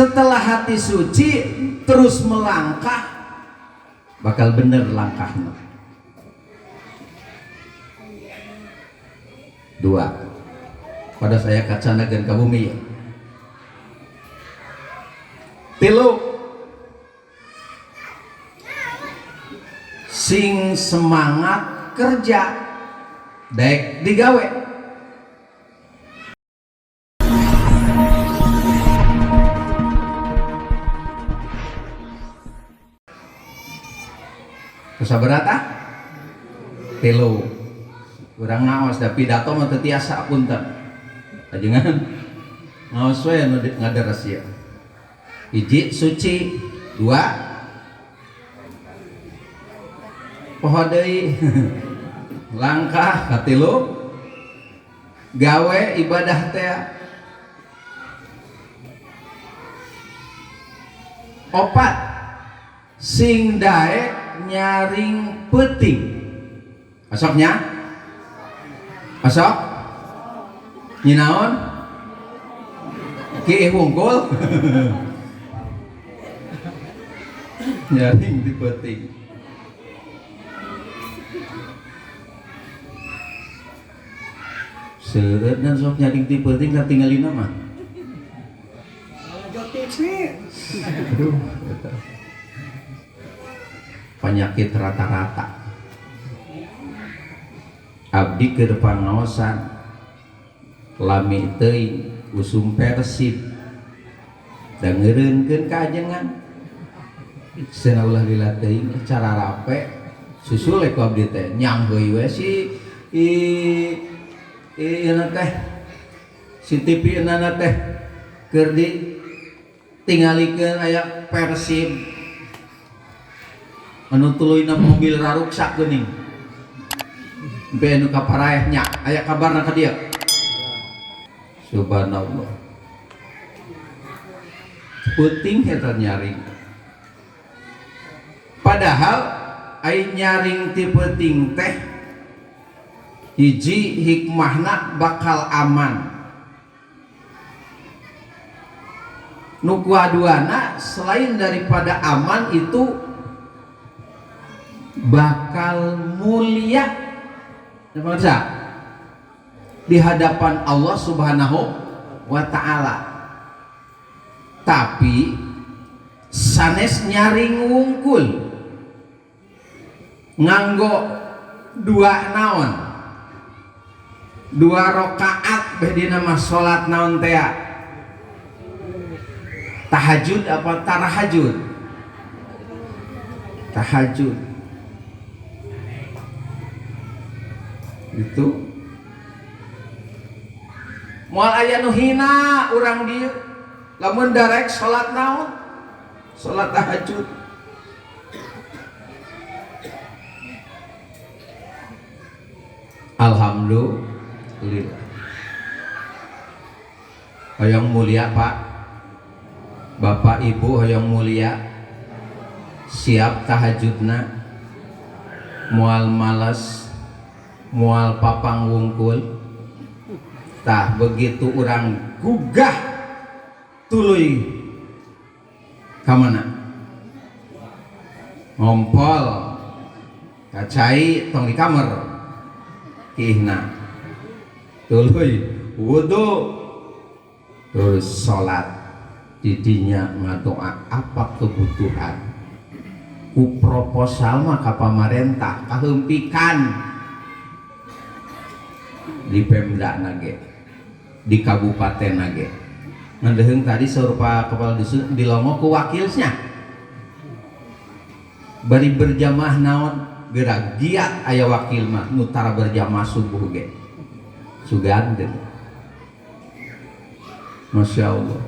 Setelah hati suci terus melangkah, bakal bener langkahnya. Dua, pada saya kacana gen ka bumi ya. Tilu, sing semangat kerja daek digawe. Sabarata tilu urang ngaos da pidato mah teu tiasa punten ajengan ngaos we nu ngaderes ieu. Hiji suci, dua poho deui langkah, katilu gawe ibadah teh. Opat, sing daek nyaring peuting. Osoknya? Osok? Nyinaon? Kiih wungkul? Nyaring di peuting. Seueut dan sok nyaring di peuting katingalina mah. Aduh, eta. Penyakit rata-rata. Abdi keur pangaosan lami teuing usum Persib da ngeureunkeun ka ajengan. Cenah ulah lila teuing cara rape susul ku abdi teh nyangheui we si i ieu teh si TV nana teh keur ditingalikeun aya Persib anu tuluyna mobil raruksak geuning. Sampai anu kaparaeh nya aya kabarna ka dieu. Subhanallah. Peuting eta nyaring. Padahal ai nyaring ti peuting teh hiji hikmahna bakal aman. Nu kuaduana selain daripada aman itu bakal mulia di hadapan Allah Subhanahu wa ta'ala. Tapi sanes nyaring wungkul nganggo dua naon, dua rakaat beh dina mah salat naon tea, tahajud apa tarahajud? Tahajud itu moal aya nu hina urang dieu lamun darek salat naon, salat tahajud. Alhamdulillah. Hoyong mulia Pak, Bapak Ibu hoyong mulia, siap tahajudna, moal males, moal papang wungkul. Tah begitu urang gugah tuluy ka mana? Ngompol kacai tong di kamar kiihna, tuluy wudu terus salat, didinya ngadoa apa kebutuhan ku proposal mah ka pamarentah kahempikan di Pemda nage, di kabupaten nage. Ngandeheung tadi sarupa kepala dusun di Lomo ku wakilnya bari berjamaah naon gerak giat aya wakil mah nu tara berjamaah subuh ge sugan deui. Masya Allah.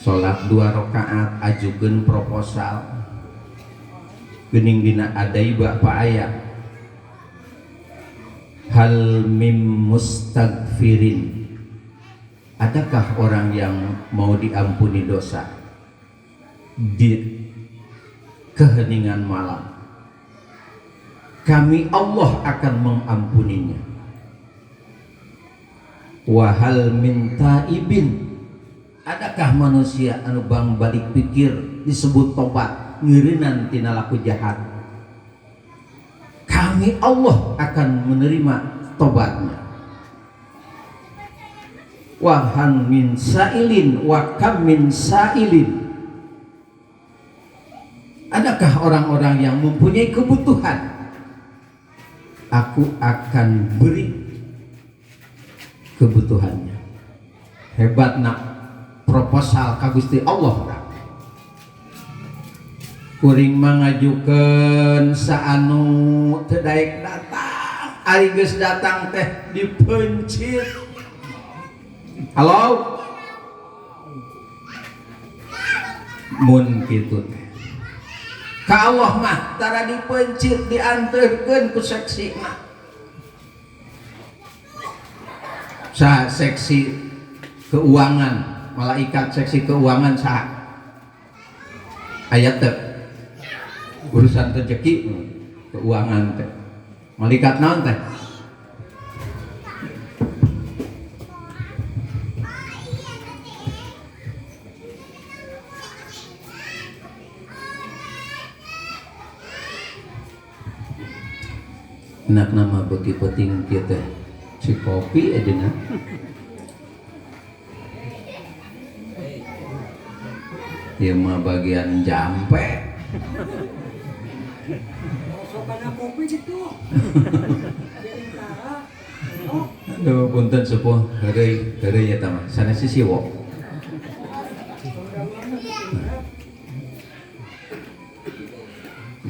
Salat 2 rakaat ajukeun proposal geuning dina adaiba Pak aya hal mim mustagfirin, adakah orang yang mau diampuni dosa di keheningan malam? Kami Allah akan mengampuninya. Wahal min taibin, adakah manusia anu bang balik pikir disebut tobat ngeureunnan tina laku jahat, kami Allah akan menerima tobatnya. Wahan min sailin wa kam min sailin, adakah orang-orang yang mempunyai kebutuhan, aku akan beri kebutuhannya. Hebat nak proposal ka Gusti Allah. Kuring mangajukeun saanu teu daek datang, ari geus datang teh dipeuncit. Halo, mun kitu teh ka Allah mah tara dipeuncit, dianterkeun ku seksi mah. Saha seksi keuangan, malaikat seksi keuangan saha? Aya teu urusan rezeki keuangan teh malaikat naon teh? Enak nama beuki penting kieu teh si kopi ajeuna. Ieu mah bagian jampe. Sokana kopi gitu. Aduh punten sepuh heureuy heureuy eta mah sanes si siwo.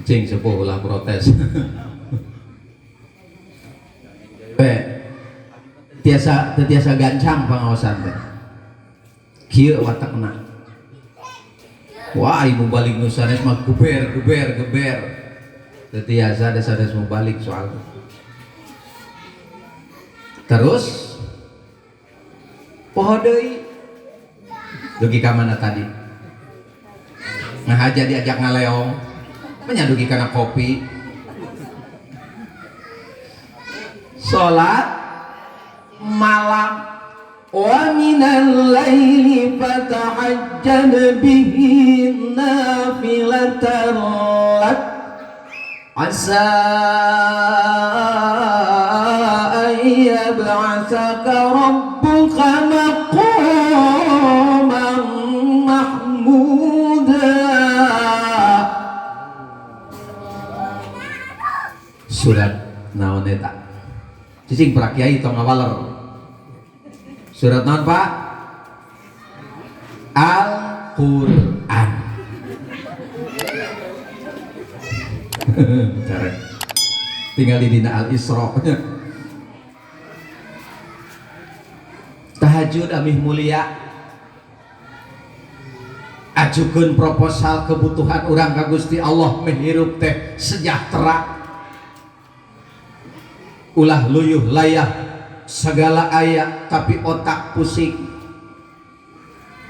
Cing sepuh ulah protes. Tiasa teu tiasa gancang pangaosan teh. Kieu watakna. Wah, ibu balik nu sanes mah geber geber geber. Teu tiasa da sanes mau balik soal. Terus poho deui. Dugi ka mana tadi? Ngahaja diajak ngaleong, nya dugi kana kopi. Salat malam, wa minal laili fatahajjad bihi nafilatan lak asa an yab'atsaka rabbuka maqaman mahmuda. Surat naon eta? Cicing para kiai tong ngawaler. Surat naon Pak? Al-Qur'an. Carek. Tinggal di dina Al-Isra. Tahajud amih mulia. Ajukeun proposal kebutuhan urang ka Gusti Allah meh hirup teh sejahtera. Ulah luyuh layah segala aya tapi otak pusing.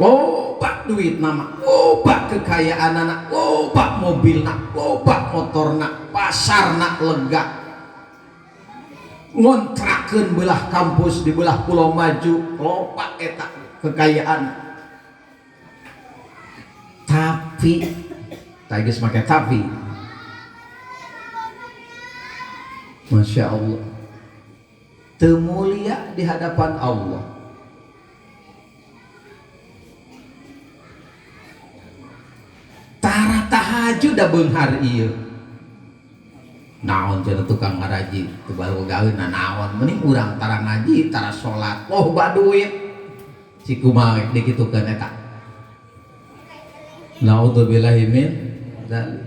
Loba duit nama, loba kekayaan anak, loba mobil nak, loba motor nak, pasar nak lega. Ngontrakeun belah kampus di belah pulau maju, loba eta kekayaan. Tapi, tah geus make tapi. Masya Allah, teu mulia di hadapan Allah. Tara tahajud da beunghar ieu. Naon cenah tukang ngaraji, teu baru gawe naon, mending urang tara ngaji, tara salat, loba duit. Cik kumaha rek dikitukeun eta. Naudzubillahi min dzalik.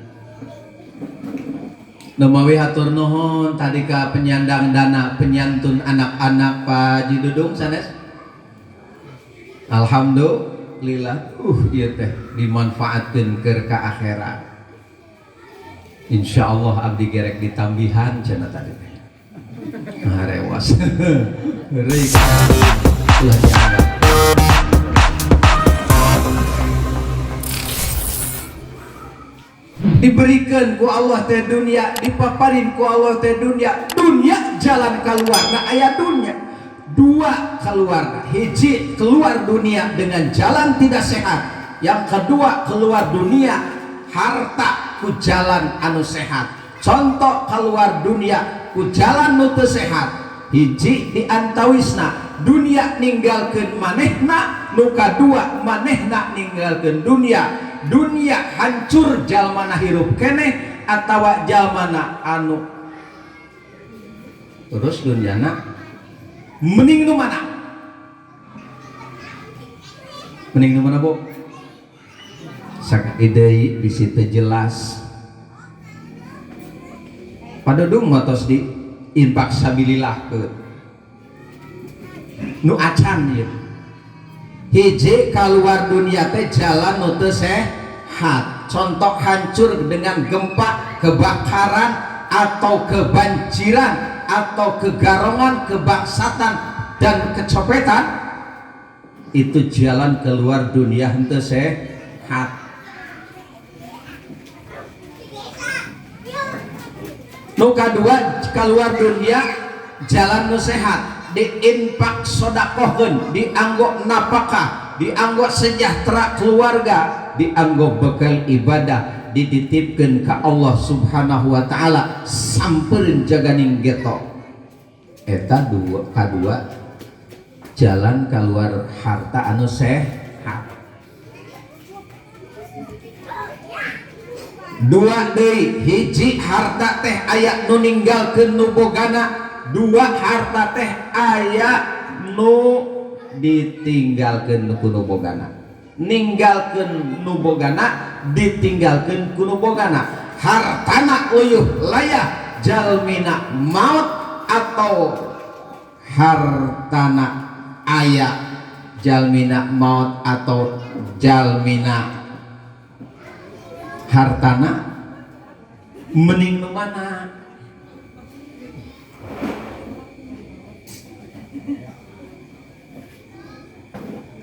Nemawi hatur nuhun tadi ka penyandang dana penyantun anak-anak Pak Haji Dudung sanes. Alhamdulillah, ieu teh dimanfaatkeun keur ka akhirat. Insyaallah abdi gerek ditambihan cenah tadi teh. Ngarewas. Heureuy. Ulah dianggap. Diberikan ku Allah teh dunia, dipaparin ku Allah teh dunia, dunia jalan keluar, nah aya dunia, Dua keluar, hiji keluar dunia dengan jalan tidak sehat, yang kedua keluar dunia harta ku jalan anu sehat. Contoh keluar dunia ku jalan nu teu sehat, hiji di antawisna dunia ninggalkeun manehna, nu kadua manehna ninggalkeun dunia. Dunia hancur jalmana hirup keneh atawa jalmana anu terus duniana mending nu mana? Mending nu mana, Bu? Sakali deui bisi teu jelas. Padudung motos di infak sabilillah ke nu acan ieu. Hiji keluar dunia teh jalan nu teu sehat. Contoh hancur dengan gempa, kebakaran atau kebanjiran atau kegarongan, kebangsatan dan kecopetan, itu jalan keluar dunia henteu sehat. Nu kadua keluar dunia jalan nu sehat, diinfak sodakohkeun, dianggo napakah, dianggo sejahtera keluarga, dianggo bekal ibadah, dititipkeun ka Allah Subhanahu wa taala samperin jaganing geto. Eta dua kadua jalan keluar harta anu sehat. Dua deui, hiji harta teh aya nu ninggalkeun nu bogana, dua harta teh aya nu ditinggalkeun ku nu bogana. Ninggalkeun nu bogana, ditinggalkeun ku nu bogana. Hartana luyuh layah jalmina maut atau hartana aya jalmina maut atau jalmina hartana, mending nu mana?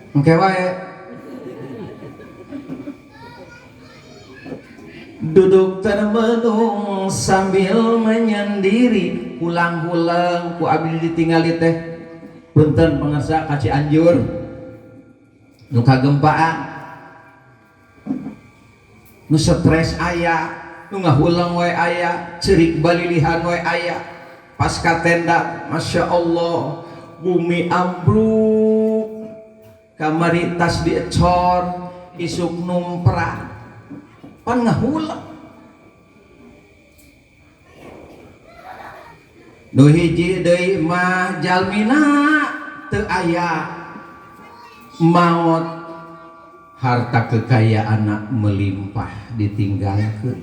Engke wae duduk termenung sambil menyendiri, pulang-pulang ku abdi ditinggali teh. Punten pangarsa ka Cianjur nu kagempaan, nu stres aya, nu ngahulang wae aya, ceurik balilihan wae aya. Pas ka tenda, Masya Allah, bumi ambruk, kamari tas diecor, isuk numprak, pan ngahulang. Nu hiji deui mah jalmina teu aya maot, harta kekayaanna melimpah ditinggalkeun.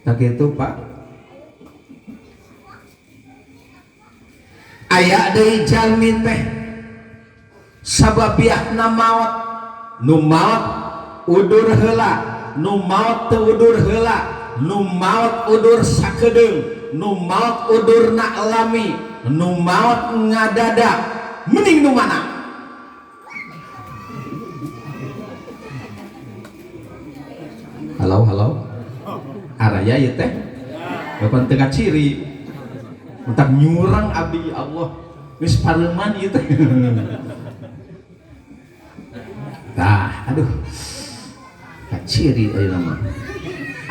Tak kitu Pak. Aya deui jalmi teh sababiahna maot, nu maot udur heula, nu maot teu udur heula, nu maot udur sakedeung, nu maot udurna lami, nu maot ngadadak, mending nu mana? Halo halo, araya ieu teh bapan teu kaciri, entak nyurang abdi ya Allah, geus pareuman ieu teh. Tah, aduh, kaciri ayeuna mah,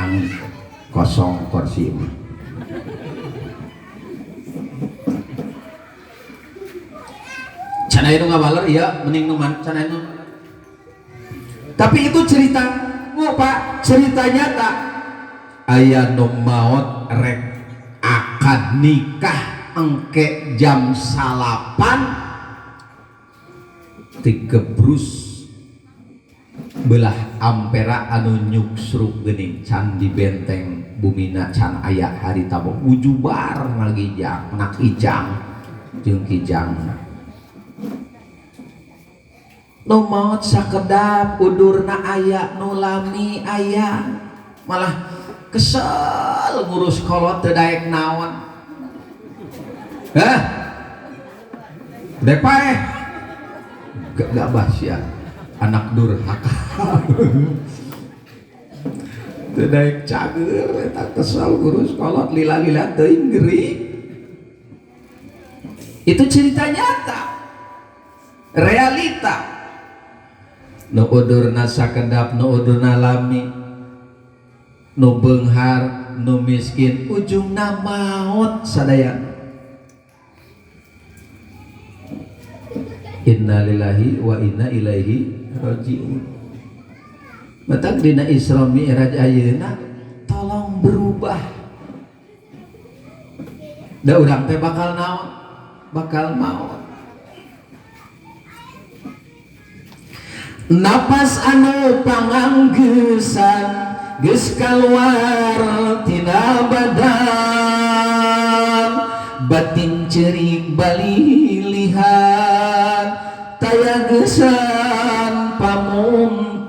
ang kosong kursi mah. Can aya nu ngabaler ieu, mending nu man, can aya nu. Tapi itu cerita, oh Pak, cerita nyata. Aya nu maot rek akad nikah engke jam 9 dikebrus belah ampera anu nyuksruk geuning can di benteng bumina can aya harita ujubar ngagijang nak ijang jeung kijang. Nu maot sakedap udurna aya, nu lami aya, malah kesel ngurus kolot teu daek naon. Hah? Daek paeh. Gak bah sia. Anak durhaka. Teu daek cager eta kesel ngurus kolot lila-lila teuing gering. Itu cerita nyata, realita. Nu udurna sakedap, nu udurna lami, nu beunghar, nu miskin, ujungna maot sadayana. Innalillahi wa inna ilaihi rajiun. Matak dina Isra Mi'raj ayeuna tolong berubah. Da urang teh bakal naon? Bakal maot. Napas anu panganggesan geus kaluar tina badan, batin ceurik balilihan, taya geusan pamuntangan.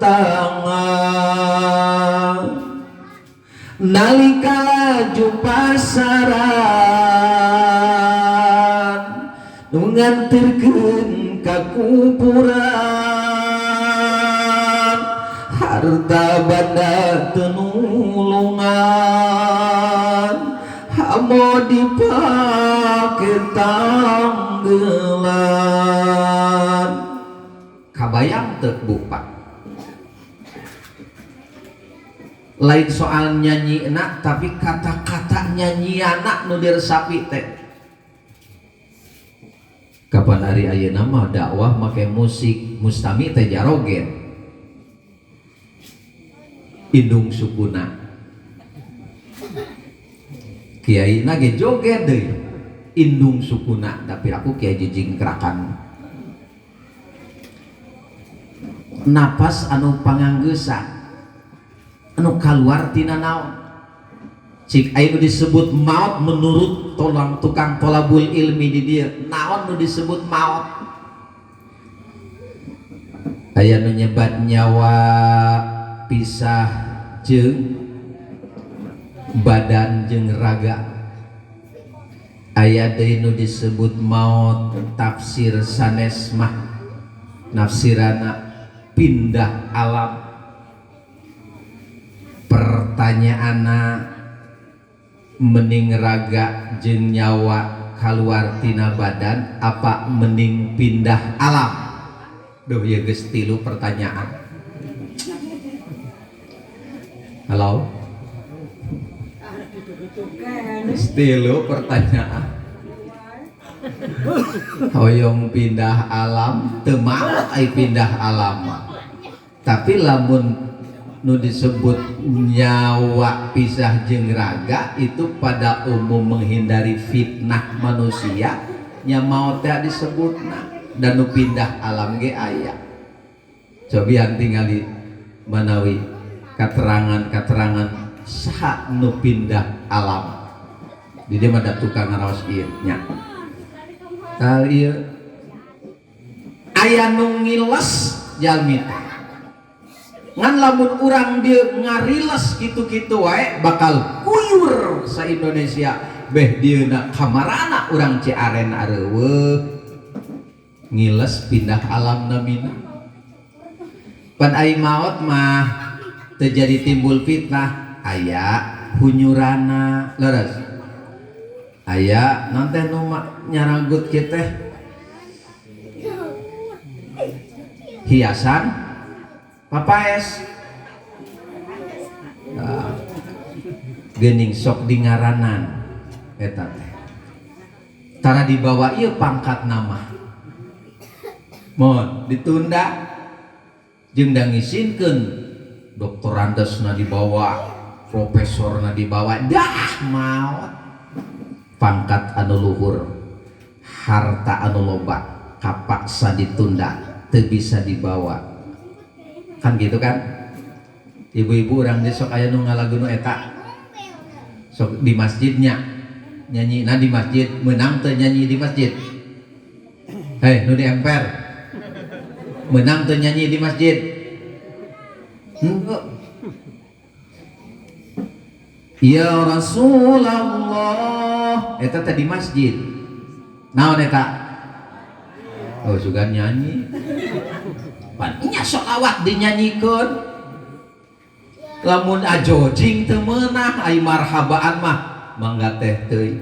Nalika laju pasaran nu nganterkeun ka kuburan, harta banda teu nulungan, hamo dipake tanggelan. Kabayang teu Bu Pak? Lain soal nyanyina, tapi kata-kata nyanyiana nu diresapi teh. Kapan hari ayeuna mah dakwah make musik, mustami teh jarogen. Indung sukuna. Kiai na ge joget deui. Indung sukuna, tapi aku kiai jijingkrakan. Napas anu panganggesan anu kaluar tina naon? Cik aya nu disebut maut menurut tolang tukang tolabul ilmi di dieu. Naon nu disebut maut? Aya nu nyebat nyawa pisah jeung badan jeung raga. Aya deui nu disebut maut tafsir sanes mah nafsirana pindah alam. Pertanyaanna mending raga jeung nyawa kaluar tina badan apa mending pindah alam? Duh ieu geus tilu pertanyaan. Halo? Geus tilu pertanyaan. Hoyong pindah alam teu maot ai pindah alam mah. Tapi lamun nu disebut nyawa pisah jeung raga itu pada umum menghindari fitnah manusia, nya maot teh disebutna dan nu pindah alam ge aya. Cobian tingali manawi katerangan-katerangan saha nu pindah alam. Di dieu mah da tukang ngaraos ieu nya. Tah ieu aya nu ngiles jalmi teh. Ngan lamun urang dieu ngariles kitu-kitu wae bakal kuyur sa Indonesia. Beh dieuna kamarana urang Ciaren areuweuh ngiles pindah alam namina. Pan ai maot mah teu jadi timbul fitnah, aya hunyurana leres. Aya naon teh nu nyaragut kieu teh? Hiasan papaes. Nah, geuning sok di ngaranan eta teh. Tara dibawa ieu pangkat nama. Mohon ditunda jeung da ngisinkeun doktorandesna dibawa, profesorna dibawa, dah maot. Pangkat anu luhur, harta anu loba, kapaksa ditunda, teu bisa dibawa. Kan gitu kan? Ibu-ibu urang ge sok aya nu ngalagu nu eta. Sok di masjidnya nyanyina di masjid, meunang teu nyanyi di masjid? Hei, nu di emper. Meunang teu nyanyi di masjid? Henteu. Ya Rasulullah, eta teh di masjid. Naon eta? Oh, sugan nyanyi. Pan nya sholawat dinyanyikeun. Lamun ajojing teu meunang ai marhabaan mah mangga teh teuing.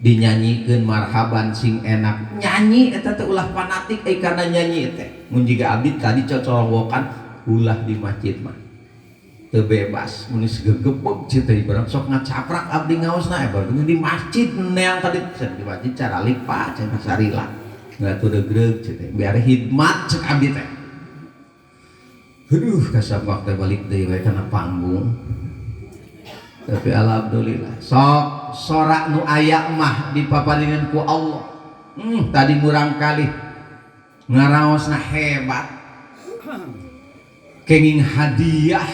Dinyanyikeun marhaban sing enak. Nyanyi eta teh ulah fanatik euy kana nyanyi teh. Mun jiga abdi tadi cocolowokan ulah di masjid mah. Teu bebas mun geus gegebeg cenah teh barang sok ngacaprak abdi ngaosna di masjid neang tadi di masjid caralik Pak cenah sarila. Nggak tuh degreg cenah biar hikmat cek abdi teh. Aduh kasapak teh balik deui we kana panggung. Tapi alhamdulillah sok sorak nu aya mah dipaparingan ku Allah. Tadi murang kali ngaraosna hebat. Kenging hadiah.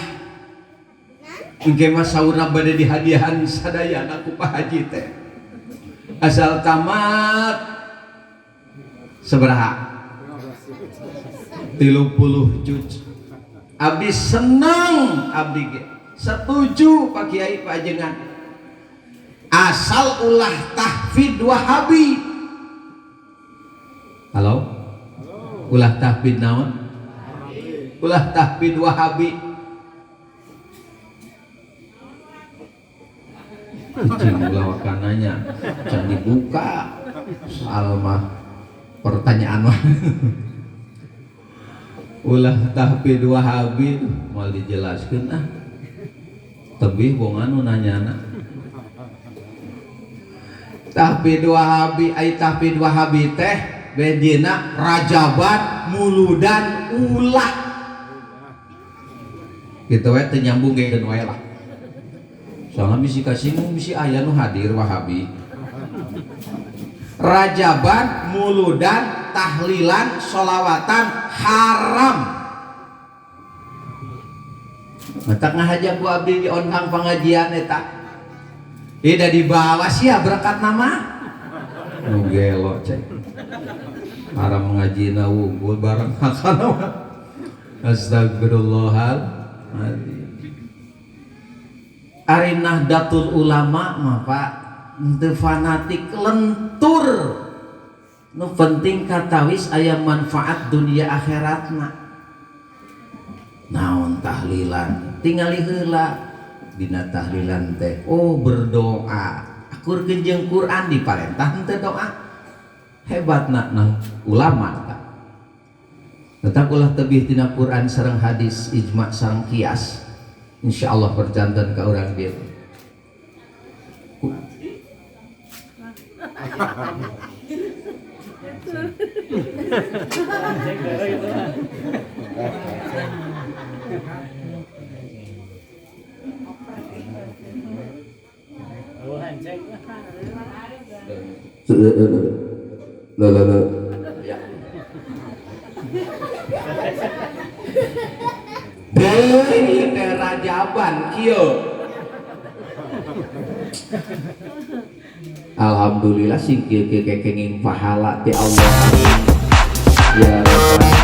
Engke mah saurna bade dihadiahan sadayana ku Pak Haji teh. Asal tamat sabaraha? 30 juz. Abdi seneng abdi ge. Setuju Pak Kiai Pak Ajengan. Asal ulah tahfidz Wahabi. Halo? Ulah tahfidz naon? Ulah tahfidz Wahabi. Cicing ulah wakananya can dibuka soal mah pertanyaan mah. Ulah tahfidz Wahabi moal dijelaskeun ah. Tebih bongan nu nanyana. Tahfidz Wahabi ai tahfidz Wahabi teh bedina rajaban muludan ulah. Kitu we teu nyambung ge wae lah. Soalna bisi kasinggung bisi aya nu hadir Wahabi. Rajaban muludan tahlilan sholawatan haram. Matak ngahaja ku abdi diondang pengajian eta. Ida dibawa sia berkat nama. Nu gelo cek. Haram ngajina wungkul bareng hakana. Astagfirullahaladzim. Ari Nahdlatul Ulama mah Pak henteu fanatik lentur. Nu penting katawis aya manfaat dunia akhiratna. Naon tahlilan tingali heula dina tahlilan teh oh berdoa akur jeung Quran diparentah henteu doa hebatna nah ulama tah tetap ulah tebih tina Quran sareng hadis ijma sareng kias insyaallah perjanten ka urang dieu. Deui teh rajaban kieu. Alhamdulillah sing kieu-kieu kenging pahala ti Allah. Ya Rabbal.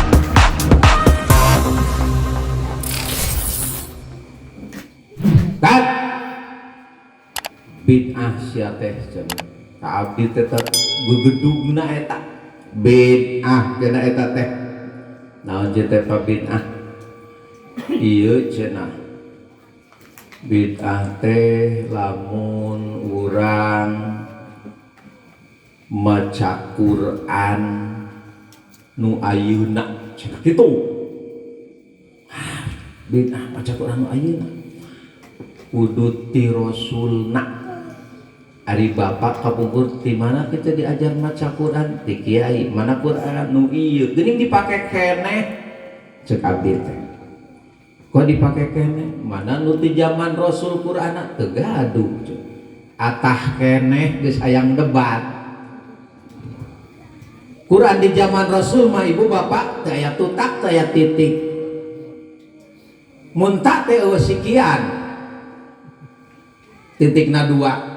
Kan bid'ah sia teh cenah. Ka abdi teh gegedugna eta. Bid'ah cenah eta teh. Naon je teh pa bid'ah? Ieu cenah. Bid'ah teh lamun urang maca Quran nu ayeuna cenah kitu. Bid'ah maca Quran nu ayeuna. Kudu ti Rasulna. Ari bapak kapungkur di mana kita diajar maca Quran ti kiai, mana Quran nu ieu geuning dipake keneh cek abdi teh. Kok dipake keneh? Mana nu ti zaman Rasul Qur'ana teu gaduh cek. Atah keneh geus hayang debat. Quran di zaman Rasul mah ibu bapak teu aya tutak teu aya titik. Mun tak teh eueuh sikian. Titikna dua.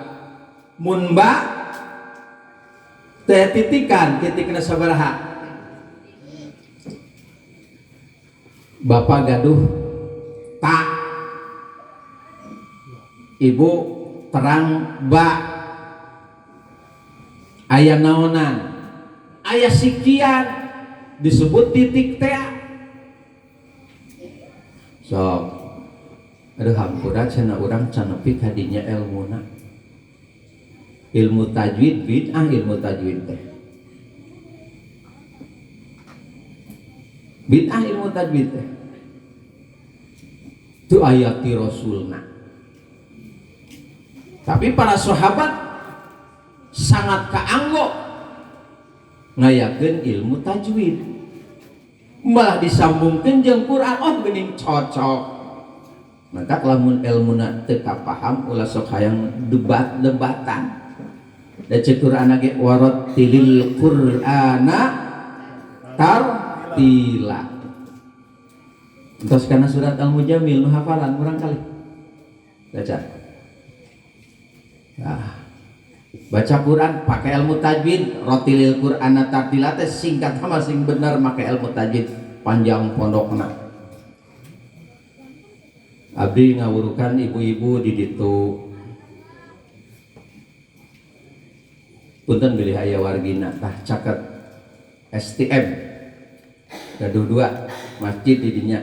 Mun ba teh titikan titikna sabaraha? Bapak gaduh tak, ibu terang ba, aya naonan, aya sikian disebut titik teh. Sok, aduh hampura cenah urang can nepi ka dinya elmuna. Ilmu tajwid bid'ah, ilmu tajwid teh bid'ah, ilmu tajwid teh itu ayat ti Rasulna. Tapi para sahabat sangat kaanggo ngayakeun ilmu tajwid, malah disambungkeun jeung Quran. Oh geuning cocok. Maka lamun ilmuna teu kapaham ulah sok hayang debat-debatan. Da ceuk Quran ge warattilil Qur'ana tartila. Entos kana surat Al-Muzammil nu hafalan murang kali. Baca. Nah, baca Quran pakai ilmu tajwid, rotilil Qur'ana tartila teh singkat sama sing bener make ilmu tajwid panjang pondokna. Abdi ngawurukan ibu-ibu di ditu. Punten bilih aya wargina tah caket STM gaduh dua masjid di dinya.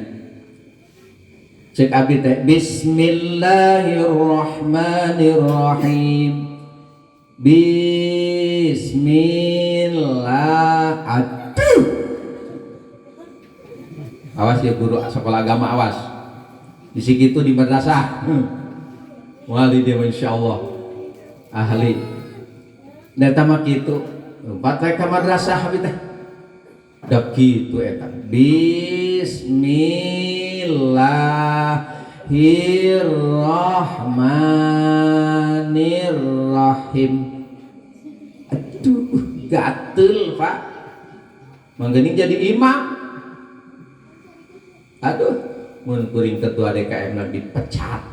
Cek abdi teh bismillahirrahmanirrahim. Bismillah. Aduh. Awas ya guru sekolah agama, awas. Di situ di madrasah. Wali dia insyaallah ahli. Data mah kitu. Empat we ka madrasah abdi teh. Da kitu eta. Bismillahirrahmanirrahim. Aduh, gatel, Pak. Manggening jadi imam. Aduh, mun kuring ketua DKM na dipecat.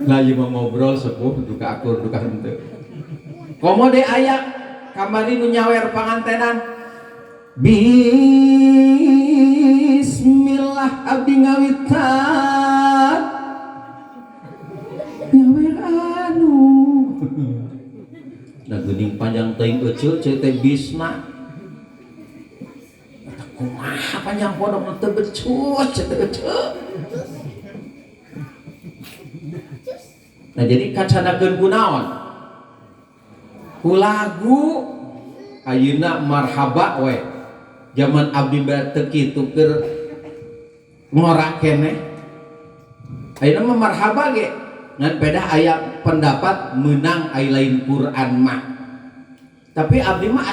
Lah ieu mah ngobrol sepuh duka akur duka henteu. Komo de aya kamari nu nyawer pangantenan. Bismillah abdi ngawitan. Nyawer anu. Da geuning panjang teuing euceu ceu teh bisna. Eta kumaha panjang pondok teu becus ceu teh euceu. Nah jadi kacanakeun ku naon? Ku lagu ayeuna marhaba we. Zaman abdi bae teu kitu keur ngorak keneh. Ayeuna mah marhaba ge ngan pedah aya pendapat meunang ai lain Quran mah. Tapi abdi mah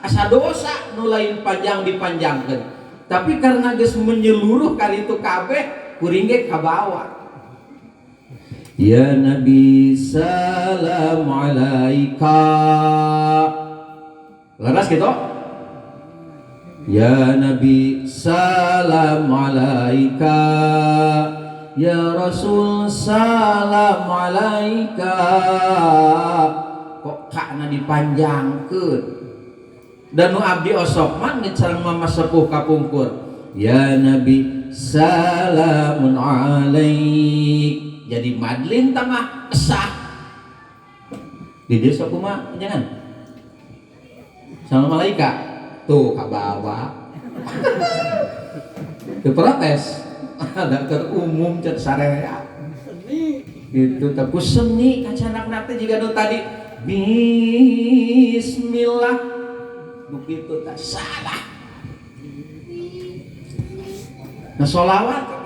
asa dosa nu lain panjang dipanjangkeun. Tapi karena geus menyeluruh kali itu kabeh kuring ge kabawa. Ya Nabi salam alaika. Leres gitu? Ya Nabi salam alaika. Ya Rasul salam alaika. Kok kakna dipanjangkeun? Dan nu abdi osok mah ngecereng mama sepuh kapungkur. Ya Nabi salamun alaik. Jadi madlin tamah sah. Di desa kumaha jangan. Sama malaikat tuh kabawa. Teu protes. Ada umum cet sarea. Gitu tapi seni kacanakna teh jiga nu tadi bismillah. Begitu tak salah. Nah sholawat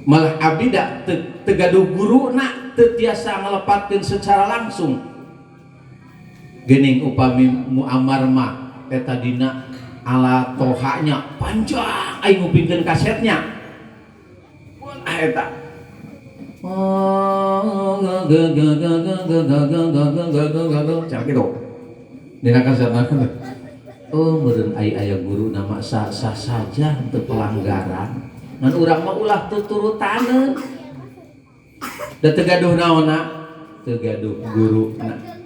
malah abdi dak tegaduh guru nak teu tiasa ngalepatkeun secara langsung. Geuning upami Muammar mah eta dina ala tohanya panjang aing ngupingkeun kasetnya. Ah eta. Cara kitu. Dina kasetna. Oh meureun ai aya guru nama sah-sah saja teu pelanggaran. Ngan urang mah ulah tuturutaneun. Da teu gaduh naonna? Teu gaduh guruna.